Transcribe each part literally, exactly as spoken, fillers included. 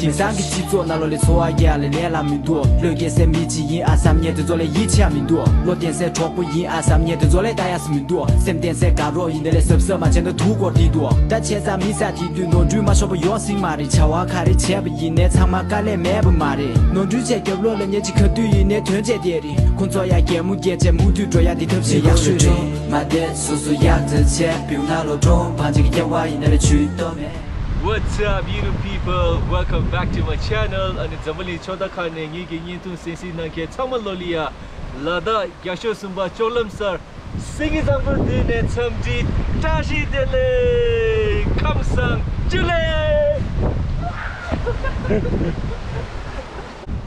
དེང་སང་གི་སྤྱི་ཚོགས་ནང་ལོགས་ལ་འཚོ་བ་སྐྱེལ་ཡ་ལས་ལས་སླ་མི་འདུག་བློས་འགེལ་སའི་མི་གཅིག་ཡིན་ཨ་བསམ་མཁན་དེ་ཚོ་ལས་ཡིད་ཆེས་མི་འདུག་བློ་བརྟན་སའི་གྲོགས་པོ་ཡིན་ཨ་བསམ་མཁན་དེ་ཚོ་ལས་ལྟ་ཡ་སུ་མི་འདུག་སེམས་བརྟན་སའི་དགའ་རོགས་ཡིན་དེ་ལས་གཟབ་གཟབ་མ་བྱས་ན་དུག་སྐོར་དེ་འདུག་ད་བྱས་ཙང་མི་ས་དེ་དུས་ནོར་འཁྲུལ་མ་ཤོར་བ་ཡོང་སྲིད་མ་རེད། བྱ་བ་ག་རེ་བྱས་པ་ཡིན་ནའི་ཚང་མ་དཀའ་ལས་མེད་པ་མ་རེད། ནོར་འཁྲུལ་བྱས་རྒྱབ་ལོགས་ལ་ཉེས་ཅིག་ག་དུས་ཡིན་ནའི་དོན་བྱས་བསྡད་རེད། ཁོང་ཚོ་ཡ་གད་མོ་བགད་བྱས་མུ་མཐུད་འགྲོ་ཡ་དེ་ཐབས་ཤེས་ཡག་ཤོས་རེད། མ་བསྡད་སོ་སོ་ཡག་ཙམ་བྱས་བེའུ་ནང་ལོགས་འགྲོ་བང་ཅིག་སྐྱེ་བ་ཡིན་ན་ལས་ཇུས་གཏོགས་མེད། What's up, beautiful people? Welcome back to my channel. ཨ་ནི་འཛམ་བུ་གླིང་ཕྱོགས་མཐའ་ཁག་ནས་ངེད་ཀྱི་བརྙན་ཐུང་གསན་གཟིགས་གནང་མཁན་ཚང་མ་ལོ་ལི་ཡ། ལ་དྭགས་རྒྱ་ཤོད་གསུམ་པ་ལྕོག་ལམ་སར་སེང་གེ་བཟང་པོ་འདི་ནས་འཚམས་འདྲི་བཀྲ་ཤིས་བདེ་ལེགས། ཁམས་བཟང་། ཇུ་ལེ།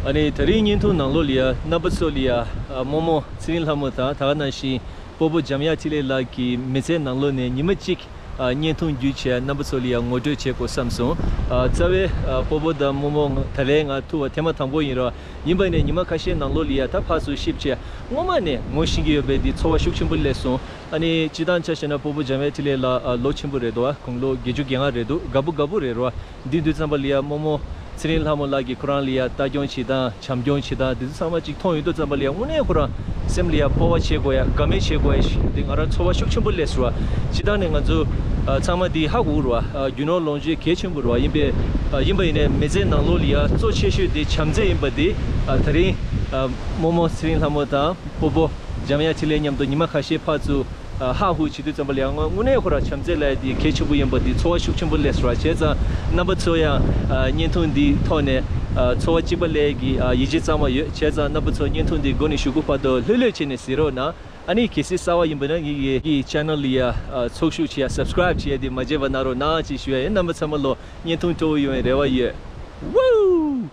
ཨ་ནི་དེ་རིང་བརྙན་ཐུང་ནང་ལོགས་ལ་ཡ་རྣམ་པ་ཚོ་ལ་ཡ་ཨ་རྨོ་མོ་ཚེ་རིང་ལྷ་མོ་དང་ད་ག་ནང་བཞིན་སྤོ་བོ་འཇམ་དབྱངས་འཕྲིན་ལས་ལགས་ཀྱི་མི་ཚེ་ནང་ལོགས་ནས་ཉི་མ་གཅིག་ཨ་བརྙན་ཐུང་བརྒྱུད་བྱས་རྣམ་པ་ཚོ་ལ་ཡ་ངོ་སྤྲོད་བྱེད་དགོས་བསམ་སོང་། ཨ་རྩ་བའི་ཨ་སྤོ་བོ་དང་རྨོ་མོ་ད་ལན་ང་ཐུག་པ་ཐེངས་མ་དང་པོ་ཡིན་རོགས། ཡིན་པ་ནས་ཉི་མ་ཁ་ཤས་ནང་ལོགས་ལ་ཡ་ད་ཕར་ཚུར་གཤིབ་བྱས་སྔོན་མ་ནས་ངོ་ཤེས་ཀྱི་ཡོད་པའི་འདི་ཚོར་བ་ཤུགས་ཆེན་པོ་སླེབས་སོང་། ཨ་ནི་སྤྱིར་བཏང་ཆ་བཞག་ན་སྤོ་བོ་འཇམ་དབྱངས་འཕྲིན་ལས་ལགས་ཨ་ལོ་ཆེན་པོ་རེད་འདུག་ཨ། དགུང་ལོ་བརྒྱད་ཅུ་གྱ་ལྔ་རེད་འདུག་དགའ་པོ་དགའ་པོ་རེད་རོ། འདི་དུས་ཙམ་པ་ལ་ཡ་རྨོ་མོ་ཚེ་རིང་ལྷ་མོ་ལགས་ཀྱིས་ཁོ་རང་ལ་ཡ་ལྟ་སྐྱོང་བྱེད་སྟངས་བྱམས་སྐྱོང་བྱེད་སྟངས་འདི་ཚོ་ཚང་མ་ཅིག་མཐོང་ཡོང་དུས་ཙམ་པ་ལ་ཡ་དངོས་གནས་ཁོ་རང་སེམས་ལ་ཡ་སྤོབས་པ་བྱེད་དགོས་ཡ་དགའ་མོས་བྱེད་དགོས་ཡ་ཞིག་འདི་ང་རང་ཚོར་བ་ཤུགས་ཆེན་པོ་སླེབས་སོང་བ། སྤྱིར་བཏང་ནས་ང་ཚོ་ཨ་ཚང་མ་འདི་ཧ་གོ་གི་རེད་བ། ཨ་རྒྱུ་ནོར་ལོངས་སྤྱོད་གལ་ཆེན་པོ་རེད་བ། ཡིན་པས་ཨ་ཡིན་པ་ཡིན་ནའི་མི་ཚེ་ནང་ལོགས་ལ་ཡ་གཙོ་ཆེ་ཤོས་དེ་བྱམས་བརྩེ་ཡིན་པ་འདི་ཨ་དེ་རིང་ཨ་རྨོ་མོ་ཚེ་རིང་ལྷ་མོ་དང་སྤོ་བོ་འཇམ་དབྱངས་འཕྲིན་ལས་མཉམ་དུ་ཉི་མ་ཁ་ཤས་ཕར་ཚུར་ཨ་ཧ་ཧུ་བྱེད་དུས་ཙམ་པ་ལ་ཡང་དངོས་གནས་ཁོ་རང་བྱམས་བརྩེ་ལབ་ཡ་དེ་གལ་ཆེན་པོ་ཡིན་པ་དེ་ཚོར་བ་ཤུགས་ཆེན་པོ་སླེབས་སོང་བ། བྱས་ཙང་རྣམ་པ་ཚོ་ཡང་ཨ་བརྙན་ཐུང་འདིའི་ཐོག་ནས་ཨ་ཚོར་བ་གཅིག་པ་སླེབས་ཀྱི་ཨ་ཡིད་ཆེས་གཙང་མ་ཡོད། བྱས་ཙང་རྣམ་པ་ཚོ་བརྙན་ཐུང་འདི་མགོ་ནས་གཞུག་གུ་བར་དུ་ལྷོད་ལྷོད་བྱས་ནས་གཟིགས་རོགས་གནང་། ཨ་ནི་གལ་སྲིད་གསར་པ་ཡིན་པ་ན་ངེད་ཀྱི་ངེད་ཀྱི་ཆེ་ནལ་ལ་ཡ་ཨ་ཚོགས་ཞུགས་བྱེད་ཡ་སབ་སི་ཀ་རེབ་བྱེད་ཡ་དེ་མ་བརྗེད་པ་གནང་རོགས་གནང་ཅེས་ཞུ་ཡ་ཡིན། རྣམ་པ་ཚང་མ་ལོ་བརྙན་ཐུང་སྤྲོ་བོ་ཡོང་བའི་རེ་བ་ཡོད། ཝུའུ།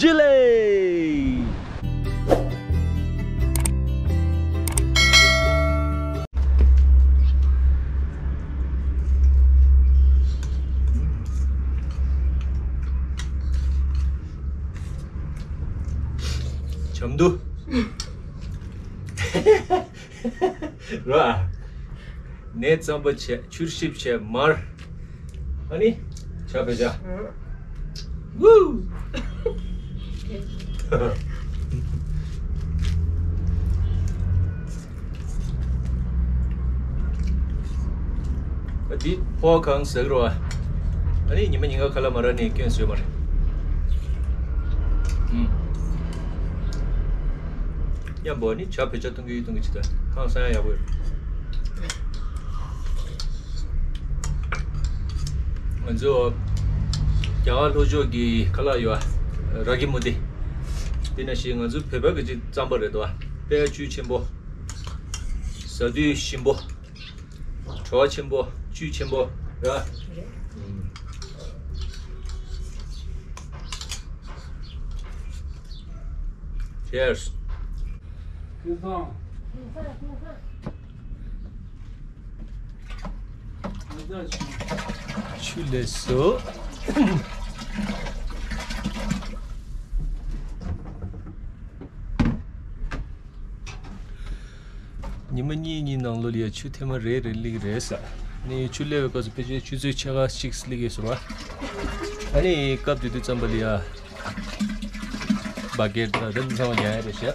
ཇི་ལེ། ཆམ་དུ། ར། ནས་རྩམ་པ་བྱས་ཆུར་ཞིབ་བྱས་མར། ཨ་ནི། ཇ་བེ་ཇ། ཝུ། ཨ་འདི་ཕོ་གང་ཟེར་རོ། ཨ་ནི་ཉི་མ་ཉིན་ག་ཁ་ལ་མ་ར་ནས་སྐྱོན་བཟོས་མ་རེད། ཨུམ། མཉམ་པོ་ནི་ཇ་བེ་ཇ་གཏོང་གི་ཡོད་གཏོང་གི་ཅི་ད་ཧང་སང་ཡག་པོ་ཡོད། ང་ཚོ་རྒྱ་གར་ལྷོ་ཕྱོགས་ཀྱི་ཁ་ལག་ཡོད་ཨ། ར་གི་མུ་ཏི། དེ་ནང་བཞིན་ང་ཚོ་བོད་པ་གི་ཅིག་རྩམ་པ་རེད་དོ། དཔེ་བཅུད་ཆེན་པོ། ཟ་དུས་ཞིམ་པོ། བྲོ་བ་ཆེན་པོ། བཅུད་ཆེན་པོ་ར། རེད། ཨུམ། Cheers. ཆུ་ལས་སོ། ཉི་མ་གཉིས་གཉིས་ནང་ལོགས་ལ་ཡ་ཆུ་ཐེངས་མ་རེ་རེ་སླེབས་རེད་ཟེར། ནི་ཆུ་སླེབས་པའི་སྐབས་སུ་ཕལ་ཆེར་ཆུ་ཚོད་ཕྱེད་ཀ་གཅིག་སླེབས་ཀྱི་ཟེར་བ། ཨ་ནི་སྐབས་དེ་དུས་ཙམ་པ་ལ་ཡ། བ་སྐྱེར་དང་རིམ་ཚང་བ་རྒྱག་ཡ་རེད་ཤག་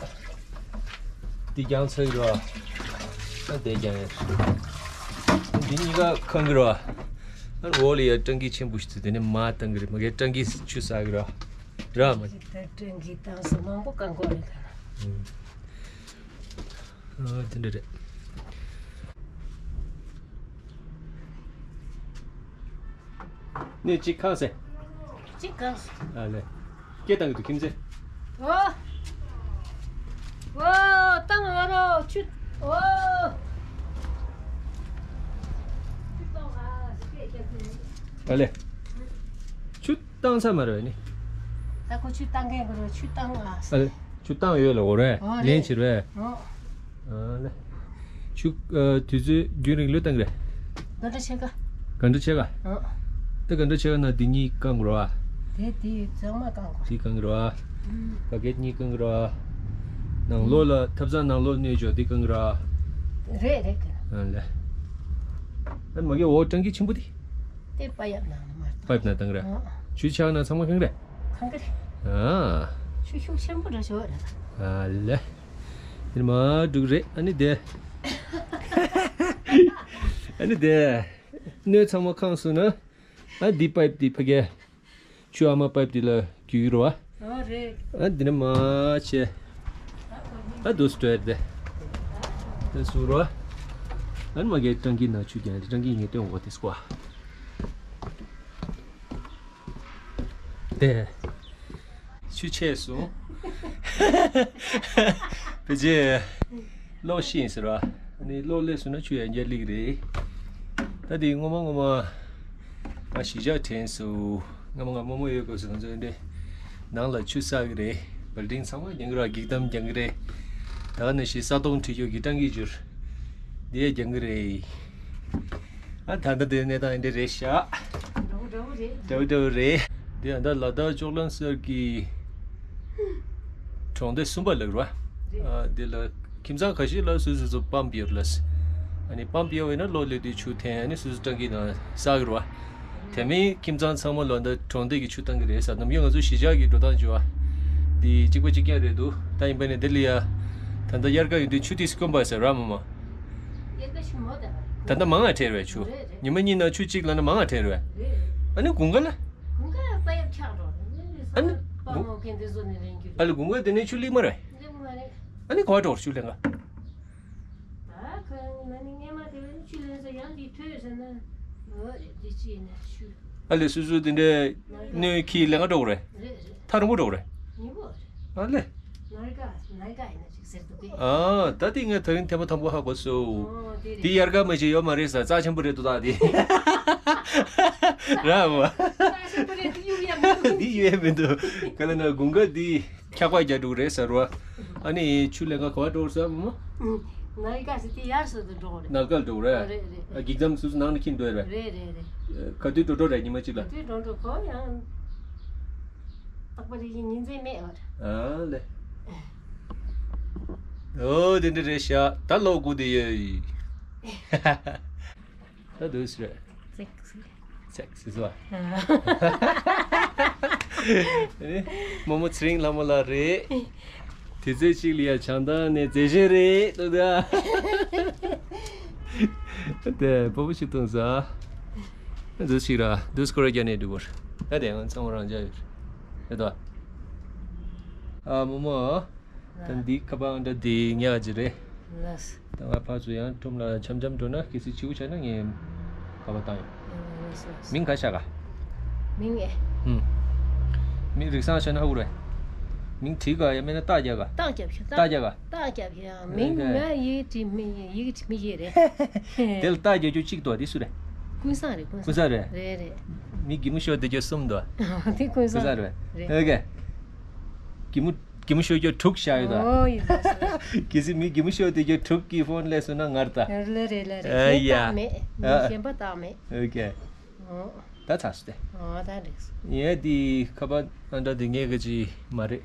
འདི་རྒྱང་ཚ་གི་ར། ཨ་དེ་རྒྱང་ཡ། འདི་གཉིས་ཀ་ཁང་གི་ར། ཨ་འོག་ལ་ཡ་སྤྲང་ཀི་ཆེན་པོ་ཞིག་ཚུད་དེ་ནས་མར་བཏང་གི་རེད། མ་གིར་སྤྲང་ཀིས་ཆུ་ཟ་གི་ར། ར་མ། ད་སྤྲང་ཀི་བཏང་སོང་མང་པོ་བཀང་གོ་རེད་ད། ཨ་དེ་འདྲ་རེད། ནས་གཅིག་གང་ཟེ། གཅིག་གང་ཟེ། ཨ་ལེ། སྐད་བཏང་གི་འདུག་ཁྱིམ་མཚེས། ཨོ། ཨོ། བཏང་ཨ་རོ་ཆུ། ཨོ། ཨ་ལེ། ཆུ་བཏང་ས་མ་རེད་ནི། ད་ཁོ་ཆུ་བཏང་མཁན་གི་རོ་ཆུ་བཏང་ཨ། ཨ་ལེ། ཆུ་བཏང་ཡོད་ལ་འོ་རེད། ཨོ་རེད། ལན་བྱེད་རེད། ཨོ། ཨ་ལེ། ཆུ་ཨ་དུས་ཚོད་རྒྱུན་རིང་ལོས་བཏང་གི་རེད། ག་འདྲ་ཕྱེད་ཀ་ག་འདྲ་ཕྱེད་ཀ་ཨོ། ད་ག་འདྲ་ཕྱེད་ཀ་ན་འདི་གཉིས་བཀང་དགོས་རེད་བ། དེ་དེ་ཚང་མ་བཀང་དགོས། དེ་བཀང་གི་རེད་བ། ཨུམ། བ་སྐྱེར་གཉིས་བཀང་གི་རེད་བ། ནང་ལོགས་ལ་ཐབ་ཚང་ནང་ལོགས་གནས་ཆོག་དེ་བཀང་གི་རེད་བ། རེད་རེད་གི། ཨ་ལེ། ཨ་མ་གི་འོ་སྤྲང་ཀི་ཆེན་པོ་དེ། དེ་པ་ཡབ་ནང་ལ་མར་བཏང་། པ་ཡབ་ནང་བཏང་གི་རེད། ཨོ། ཆུ་ཆག་ན་ཚང་མ་གང་རེད། གང་ག་རེད། ཨ། ཆུ་ཤུགས་ཆེན་པོ་འདྲ་ཞོག་རེད། ཨ་ལེ། དེ་མ་འགྲུག་རེད། ཨ་ནི་དེ། ཨ་ནི་དེ། སྣོད་ཚང་མ་ཁེངས་སོང་ན། ཨ་འདི་པའིབ་འདི་ཕ་གི། ཆུ་ཨ་མ་པའིབ་འདི་ལ་རྒྱུག་གི་རེད་བ། ཨ་རེད། ཨ་འདི་ནས་མར་བྱས། ཨ་འདུག་སེ་འགྲོ་ཡ་རེད། དེ་སུ་རེད་བ། ཨ་ནི་མ་གི་ཊང་ཀི་ནང་ཆུ་རྒྱག་ཡ་རེད། ཊང་ཀི་ངས་སྟོན་འོང་བ་དེ་སྐོར། དེ། ཆུ་ཆད་སོང་། ཕལ་ཆེར་གློག་ཤི་ཡིན་ཟེར་བ། ཨ་ནི་གློག་སླེབས་སོང་ན་ཆུ་ཡང་བསྐྱར་སླེབས་ཀྱི་རེད། ད་དེ་སྔོན་མ་སྔོན་མ་ང་གཞིས་ཆགས་དྲན་སོང་། སྔ་མ་ང་རྨོ་མོ་ཡོད་སྐབས་སུ་ང་ཚོ་འདི་ནང་ལ་ཆུ་བསགས་ཀྱི་རེད། བལ་ཌིང་ཚང་མ་རྒྱག་གི་རེད། འགྱིག་དམ་རྒྱག་གི་རེད། ད་ག་ནང་བཞིན་ས་དོང་འཁྲུད་རྒྱུ་གི་ཊང་ཀི་བསྒྱུར། འདི་ཡང་རྒྱག་གི་རེད། ཨ་ད་ལྟ་དེ་གནས་སྟངས་འདི་རེད་ཤག་འདྲ་བོ་འདྲ་བོ་རེད། འདྲ་བོ་འདྲ་བོ་རེད། འདི་ཡང་ད་ལ་དྭགས་ལྕོག་ལམ་སར་གྱི་གྲོང་སྡེ་གསུམ་པ་ལབ་རེད་བ། ཨ་འདི་ལ་ཁྱིམ་ཚང་ཁ་ཤས་ལ་སོ་སོ་སོ་པམ་ཡོད་ལ། ཨ་ནི་པམ་ཡོད་པ་ཡིན་ན་གློག་སླེབས་དུས་ཆུ་འཐེན། ཨ་ནི་སོ་སོ་ཊང་ཀི་ནང་བསགས་ཀྱི་རེད་བ། དེ་མིན་ཁྱིམ་ཚང་ཚང་མ་ལ་ད་གྲོང་སྡེ་གི་ཆུ་བཏང་གི་རེད་ཟེར། ནམ་རྒྱུན་ང་ཚོ་གཞིས་ཆགས་ཀྱི་འགྲོ་སྟངས་བྱས་པ་འདི་གཅིག་པ་གཅིག་རྐྱང་རེད་འདུག་ད་ཡིན་པ་ནི་འདི་ལ་ཡ། ད་ལྟ་དབྱར་ཁ་ཡིན་དུས་ཆུ་ཏིས་སྐོམ་པ་ཟེར་ར་མ་མ། དབྱར་ཁ་ཆུ་མོ་ད། ད་ལྟ་མང་ང་ཁྲེལ་བས་ཆུ། རེད་རེད། ཉི་མ་གཉིས་ནང་ཆུ་གཅིག་ལ་ན་མང་ང་ཁྲེལ་བས། རེད་རེད། ཨ་ནི་དགུན་ཁ་ལ། དགུན་ཁ་པ་ཡབ་ཆག་འགྲོ། ཨ་ནི། པ་མོ་གན་དེ་བཟོ་ནས་ལེན་རྒྱུ་རེད། ཨ་ལ་དགུན་ཁ་དེ་ནས་ཆུ་ལེགས་མ་རེད། ལེགས་མ་རེད། ཨ་ནི་ག་པར་འགྲོ་ཆུ་ལེན་ག་ད་ཁོ་ན་ནི་སྔས་མ་དེ་བས་ཆུ་ལེན་ས་ཡང་འདི་ཐོས་ཟེར་ན། འོ་རེད། འདི་ཅི་ཡིན་ན་ཆུ། ཨ་ལེ་སུ་སུ་དེ་འདྲའི་སྣོད་ཁྱི་ལེན་ག་འགྲོ་གི་རེད། རེད་རེད། ཐག་རིང་པོ་འགྲོ་གི་རེད། ཉིན་པོ་རེད། ཨ་ལེ། ནར་ག་ནར་ག་ཡིན་ན་ཅིག་ཟེར་འདུག་གས། ཨ་ད་དེ་ངས་ད་རིང་ཐེངས་མ་དང་པོ་ཧ་གོ་སོང་། ཨོ་དེ་རེད། དེ་དབྱར་ཁ་མ་ཞིག་ཡོད་མ་རེད་ཟེར། རྩ་ཆེན་པོ་རེད་འདུག་ད་དེ། ར་བ། རྩ་ཆེན་པོ་རེད། དེ་གཡུག་ཡ་མི་འདུག་དེ་གཡུག་ཡ་མི་འདུག་ག་ལ་ན་དགུན་ཁ་དེ་འཁྱག་པ་རྒྱག་འགྲོ་གི་རེད་ཟེར་བ། ཨ་ནི་ཆུ་ལེན་ག་ག་པར་འགྲོ་གི་རེད་ཟེར་མོ། ནར་ག་ཟེར་དེ་དབྱར་ཟེར་དུ་འགྲོ་གི་རེད། ནར་ག་ལ་འགྲོ་གི་རེད། ཨ་རེད་རེད། ཨ་འགྱིག་དམ་སུ་སུ་ནང་ནས་འཁྱེར་འགྲོ་ཡ་རེད། རེད་རེད་རེད། ག་དུས་འགྲོ་འགྲོ་རེད་ཉི་མ་གཅིག་ལ། ག་དུས་འགྲོ་འགྲོ་གོ་ཡང་། རྟག་པ་རེ་ཡིན་ཉིན་མཚན་མེད་བར། ཨ་ལེ། ཨོ་དེ་འདྲ་རེད་ཤག་ད་ལོ་དགུ་དེ་ཡོད། ད་དུས་རེད། ཚེག་ཚེག་ཟེར་བ། རྨོ་མོ་ཚེ་རིང་ལྷ་མོ་ལགས་རེད། དུས་ཚོད་གཅིག་ལ་ཡ་བྱང་ཐང་ནས་མཛེས་ཤོས་རེད་ལོ་ད། དེ་སྤོ་བོ་ཞིག་བཏུང་ས། འདུག་ཞིག་ར་འདུག་སྐོར་རྒྱ་ནས་འགྲོ་གོ་ར། ད་དེ་ང་ཚང་མ་རང་འཇགས་ཡོད་རེད་ད། ཨ་རྨོ་མོ། ད་འདི་ཁ་པར་འདྲ་འདི་ཉག་ཅིག་རེད། ལགས། ད་ང་ཕར་ཚུར་ཡང་ཁྲོམ་ལ་འཆམ་འཆམ་འགྲོ་ན་གལ་སྲིད་བྱིའུ་ཆགས་ན་ངས་ཁ་པར་བཏང་ཡོང་། ལགས་ལགས། མིང་ག་ཤག་ག་མིང་ཨེ། ཧུམ། མིང་རིག་བཟང་ཤག་ན་ཧ་གོ་རེད། མིང་བྲིས་ག་ཡ་མེད་ན་རྟགས་རྒྱག་ག་རྟགས་རྒྱབ་ཤག་རྟགས་རྒྱག་ག་རྟགས་རྒྱབ་ཤག་མིང་ཨེ་ང་ཡིག་བྲིས་མི་ཡིག་བྲིས་མི་ཤེས་རེད། དེ་ལ་རྟགས་རྒྱག་རྒྱུ་གཅིག་འདུག་དེ་སུ་རེད། ཀུན་བཟང་རེད། ཀུན་བཟང་རེད། རེད་རེད། མི་གད་མོ་ཤོར་བསྡད་རྒྱུ་གསུམ་འདུག་དེ་ཀུན་བཟང་རེད། རེད། ཨོ་ཁེ། གད་མོ། གད་མོ་ཤོར་རྒྱུ་དྲུག་བཞག་ཡོད་ད། ཨོ་ཡིན་ད། གལ་སྲིད་མི་གད་མོ་ཤོར་བསྡད་རྒྱུ་དྲུག་གི་ཕོན་སླེབས་སོང་ན་ངར་ད། ལ་རེད་ལ་རེད། ཨ་ཡ། གཞན་པ་བཏང་མེད། ཨ། གཞན་པ་བཏང་མེད། ཨོ་ཁེ། ཨོ། ད་ཚར་སོང་སྟེ། ཨོ་ད་འགྲིག་སོང་། ངས་འདི་ཁ་པར་ཨ་འདྲ་འདི་ངས་ག་ཅི་མ་རེད།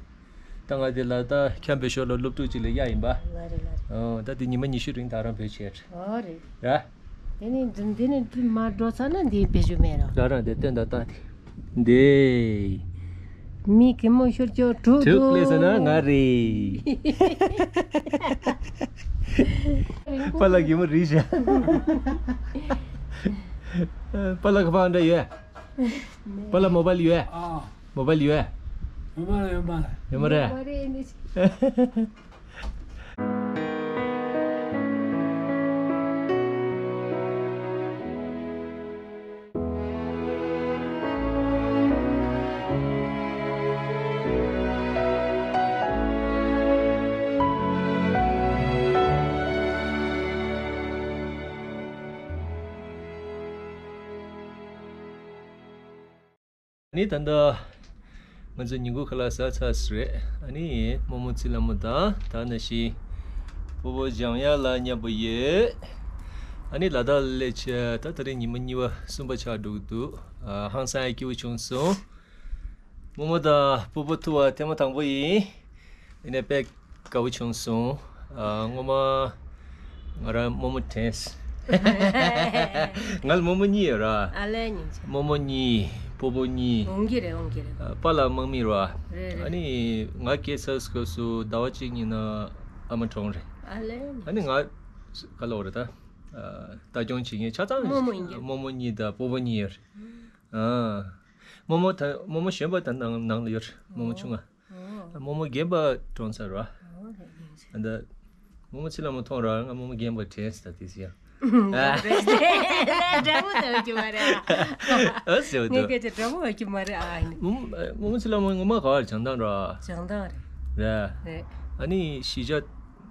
ད་ང་འདི་ལ་ད་ཁྱམས་པའི་ཞོར་ལ་སློབ་ཕྲུག་ཅིག་ལ་གཡར་ཡིན་པ། ལ་རེད་ལ་རེད། ཨོ་ད་འདི་ཉི་མ་ཉི་ཤུ་རིང་ད་རང་བོད་ཆས། ཨོ་རེད། ར། དེ་ནི་འདི་ནི་མ་འགྲོ་ཚར་ན་འདི་བེད་སྤྱོད་མེད་རོ། ར་ར་འདི་སྟོན་ད་ལྟ་དེ། འདི། མི་གད་མོ་ཤོར་རྒྱུ་དྲུག་དྲུག་སླེབས་སོང་ན་ང་རེད། པཱ་ལགས་གད་མོ་རིལ་ཤག་པཱ་ལགས་ཁ་པར་འདྲ་ཡོད། པཱ་ལགས་མོ་བཱལ་ཡོད། ཨ། མོ་བཱལ་ཡོད། ཡོད་མ་རེད། ཡོད་མ་རེད། ཡོད་མ་རེད། ཨ་ནི་ད་ལྟ་ང་ཚོ་ཉིན་གུང་ཁ་ལག་ཟ་ཚར་ས་རེད། ཨ་ནི་རྨོ་མོ་ཚེ་ལྷ་མོ་དང་ད་ནང་བཞིན་སྤོ་བོ་འཇམ་དབྱངས་ལགས་མཉམ་པོ་ཡོད། ཨ་ནི་ལ་དྭགས་སླེབས་ཆ་ད་ད་རེས་ཉི་མ་གཉིས་པ་གསུམ་པ་ཆགས་འགྲོ་གི་འདུག་ཨ། ཧང་སང་ཡ་སྐྱིད་པོ་བྱུང་སོང་། རྨོ་མོ་དང་སྤོ་བོ་ཐུག་པ་ཐེངས་མ་དང་པོ་ཡིན། ཡིན་ནའི་དཔེ་དགའ་བོ་བྱུང་སོང་། ཨ། སྔོན་མ་ང་རང་རྨོ་མོ་དྲན། ང་ལ་རྨོ་མོ་གཉིས་ཡོད་ར། ཨ་ལས་སྙིང་རྗེ། རྨོ་མོ་གཉིས། སྤོ་བོ་གཉིས། འོང་གི་རེད། འོང་གི་རེད། ཨ། པཱ་ལགས་དམག་མི་རེད་བ། རེད་རེད། ཨ་ནི་ང་སྐྱེས་ཚར་སྐབས་སུ་ཟླ་བ་གཅིག་གཉིས་ནང་ཨ་མ་གྲོངས་རེད། ཨ་ལེ། ཨ་ནི་ང་ག་ལ་འོ་རེད་ད། ཨ། ལྟ་སྐྱོང་བྱེད་མཁན་ཆ་ཚང་རྨོ་མོ་ཡིན་གྱི། རྨོ་མོ་གཉིས་དང་སྤོ་བོ་གཉིས་ཡོད་རེད། ཨ། རྨོ་མོ་ད་རྨོ་མོ་གཞོན་པ་ད་ནང་ནང་ལ་ཡོད་རེད། རྨོ་མོ་ཆུང་ང་། ཨོ། རྨོ་མོ་རྒན་པ་གྲོངས་ཚར་བ། ཨོ་རེད་རེད། ཨ་ད། རྨོ་མོ་ཚེ་ལྷ་མོ་མཐོང་ར་ང་རྨོ་མོ་རྒན་པ་དྲན་སོང་ད་དེ་སི་ཡང་། ཨ། རེད་རེད། འདྲ་པོ་ལྟ་བ་གི་མ་རེད་ཨ། ཨ་ཟེར་བ་ངས་འདུག་སྐད་ཆ་འདྲ་པོ་ཡོད་ཀྱི་མ་རེད་ཨ། རྨོ་མོ་ཚེ་ལྷ་མོ་ངོ་མ་ག་བར་བྱང་ཐང་ར། བྱང་ཐང་རེད། རེད། རེད། ཨ་ནི་གཞིས་ཆགས་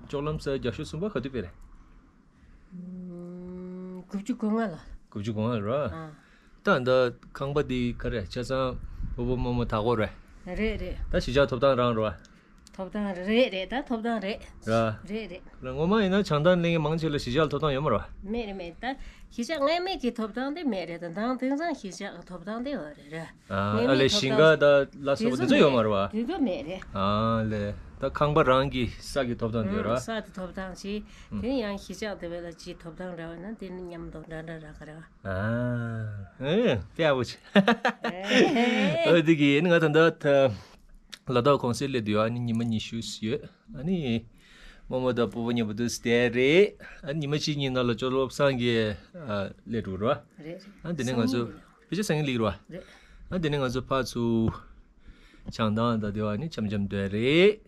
ལྕོག་ལམ་ས་རྒྱ་ཤོད་གསུམ་པ་ག་དུས་སྤེལ་རེད། དགུ་བཅུ་གོ་ལྔ་ལ། དགུ་བཅུ་གོ་ལྔ་ལ་ར། ཨ། ད་ད་ཁང་པ་འདི་ག་རེ་ཆ་ཚང་སྤོ་བོ་རྨོ་མོ་ད་གོ་རེད། རེད་རེད། ད་གཞིས་ཆགས་ཐོབ་ཐང་རང་རེད་བ། ཐོབ་ཐང་རེད་རེད། ད་ཐོབ་ཐང་རེད། ར། རེད་རེད། ངོ་མ་ཡིན་ན་བྱང་ཐང་གླིང་གི་མང་ཆེ་ལ་གཞིས་ཆགས་ལ་ཐོབ་ཐང་ཡོད་མ་རེད་བ། མེད་རེད་མེད། ད་གཞིས་ཆགས་སྔ་མའི་གི་ཐོབ་ཐང་དེ་མེད་རེད། ད་དང་དེང་སང་གཞིས་ཆགས་ཀྱི་ཐོབ་ཐང་དེ་ཡོད་རེད་ར། ཨ། སྔ་མའི་ཨ་ལས་ཐོབ་ཞིང་ཐང་ཁ་དང་ལ་སོགས་དེ་ཚོ་ཡོད་མ་རེད་བ། དེ་ཚོ་མེད་རེད། ཨ་ལས། ད་ཁང་པ་རང་གི་ས་གི་ཐོབ་ཐང་དེ་ར། ས་དེ་ཐོབ་ཐང་ཞིག་དེ་ཡང་གཞིས་ཆགས་དེ་བས་ལ་ཅིག་ཐོབ་ཐང་རེད་བ་ན་དེ་ནི་མཉམ་དུ་འདྲ་འདྲ་རག་གི་རེད་བ། ཨ། ཨེ། དེ་ཨ་བོ་ཆེ། ཨོ་དེ་གི་ནི་ང་ད་ལྟ་ལ་དྭགས་གོང་གསལ་སླེབས་དུས་ཨ་ནི་ཉི་མ་ཉི་ཤུ་ཡོད། ཨ་ནི་རྨོ་མོ་དང་སྤོ་བོ་མཉམ་པོ་འདུག་སྟེ་རེད། ཨ་ནི་ཉི་མ་གཅིག་གཉིས་ནང་ལ་ཅོ་ལོ་བསང་གི་ཨ་སླེབས་འགྲོ་ར། རེད་རེད། ཨ་དེ་ནས་ང་ཚོ་སང་ཉིན་རེད། ཕལ་ཆེར་སང་ཉིན་སླེབས་ར། རེད། ཨ་དེ་ནས་ང་ཚོ་ཕར་ཚུར་བྱང་ཐང་དང་དེ་བ་ནི་འཆམ་འཆམ་སྡོད་རེད།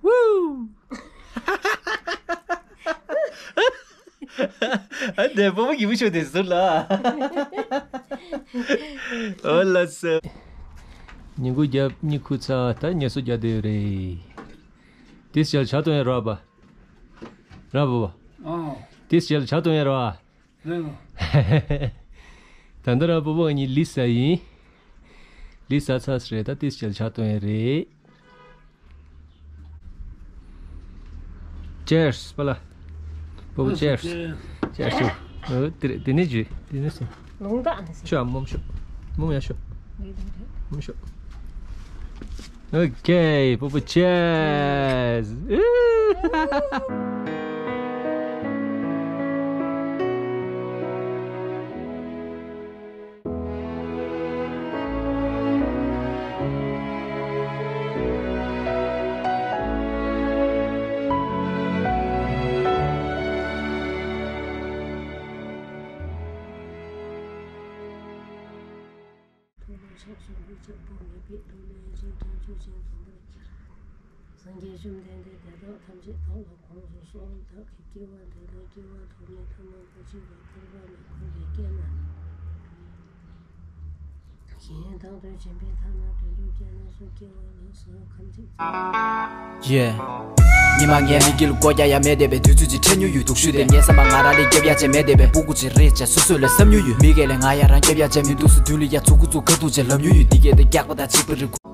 ཝུའུ། ཨ་དེ་སྤོ་བོ་གི་བུ་ཤོ་དེ་ཟུར་ལ། ཨོ་ལ་སེ། ཉིན་གུང་རྒྱབ་གཉིད་ཁུག་ཚར་ད་ངལ་གསོ་རྒྱག་བསྡད་ཡོད་རེད། དེ་ཞལ་ཆ་གཏོང་ཡ་ར་བ། ར་བ་བ། ཨོ། དེ་ཞལ་ཆ་གཏོང་ཡ་ར་བ། རེད་ལ། ད་ལྟ་ར་སྤོ་བོ་གཉིས་ལི་ས་ཡིན། ལི་ས་ཚར་རེད། ད་དེ་ཞལ་ཆ་གཏོང་ཡ་རེད། Cheers པ་ལ། སྤོ་བོ་cheers། Cheers ཞུ། ཨོ་དེ་རེད། དེ་ནས་ཇུས་དེ་ནས་སོང་། ལུང་དག་ནས་ཤོ་ཨ་མོམ་ཤོ། མོམ་ཡ་ཤོ། མོམ་ཤོ། Okay སྤོ་བོ་cheers། སངས་རྒྱས་བཅོམ་ལྡན་འདས་དེ་དག་ཐམས་ཅད་བདག་ལ་དགོངས་སུ་གསོལ། བདག་གིས་སྐྱེ་བ་འདི་དང་སྐྱེ་བ་ཐོག་མེད་ཐ་མ་མ་མཆིས་པ་ཐར་པ་ནས་ཁོང་གིས་བསྐྱལ་ན། གཞན་དང་དོན་གཞན་པའི་ཐ་ན་དོན་དུ་སྐྱེ་ན་སུ་སྐྱེ་བ་ལ་སོགས་ཁམས་ཚིག་ཡེ། ཉི་མ་ངའི་མིག་གིས་ལུ་སྒོ་རྒྱག་ཡ་མེད་བསྡད་པའི་དུས་ཚོད་ཅིག་འཕྲད་མྱོང་ཡོད་འདུག་ཞུས་ཏེ་ངའི་བསམ་པ་ང་རང་ལས་རྒྱབ་ཡ་ཅན་མེད་བསྡད་པའི་སྤུ་གུ་ཅིག་རེད་ཅེས་སོ་སོ་ལས་བསམ་མྱོང་ཡོད། མི་སྒེར་ལས་ང་ཡ་རང་རྒྱབ་ཡ་ཅན་མི་འདུག་སུ་དུས་ལ་ཡ་ཚུགས་ཀུ་ཚུགས་ཁ་ཐུག་ཅེས་ལབ་མྱོང་ཡོད། འདི་སྐད་དེ་རྒྱག་པ་དང་གཅིག་པ་རེད།